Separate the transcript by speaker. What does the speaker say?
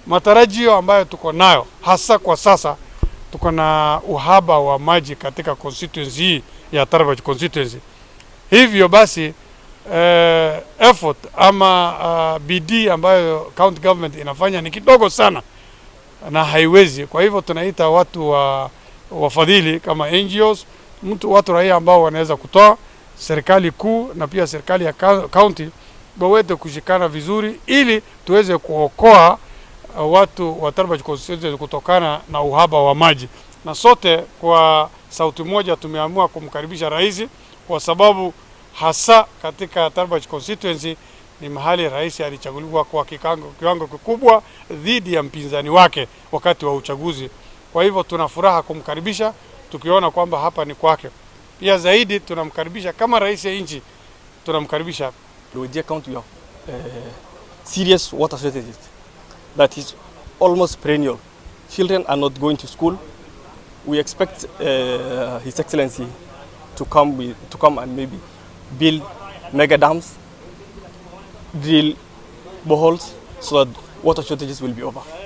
Speaker 1: Matarajio ambayo tuko nayo hasa kwa sasa, tuko na uhaba wa maji katika constituency hii ya Tarbaj constituency. Hivyo basi effort ama bidii ambayo county government inafanya ni kidogo sana na haiwezi. Kwa hivyo tunaita watu wa wafadhili kama NGOs, mtu watu raia ambao wanaweza kutoa, serikali kuu na pia serikali ya county waweze kushikana vizuri ili tuweze kuokoa watu wa Tarbaj constituency kutokana na uhaba wa maji. Na sote kwa sauti moja tumeamua kumkaribisha rais kwa sababu hasa katika Tarbaj constituency ni mahali rais alichaguliwa kwa kiwango kikubwa dhidi ya mpinzani wake wakati wa uchaguzi. Kwa hivyo tuna furaha kumkaribisha tukiona kwamba hapa ni kwake. Pia zaidi tunamkaribisha kama rais ya nchi, tunamkaribisha.
Speaker 2: Wajir County, we have serious water shortages that is almost perennial. Children are not going to school. We expect His Excellency to come and maybe build mega dams, drill boreholes, so that water shortages will be over.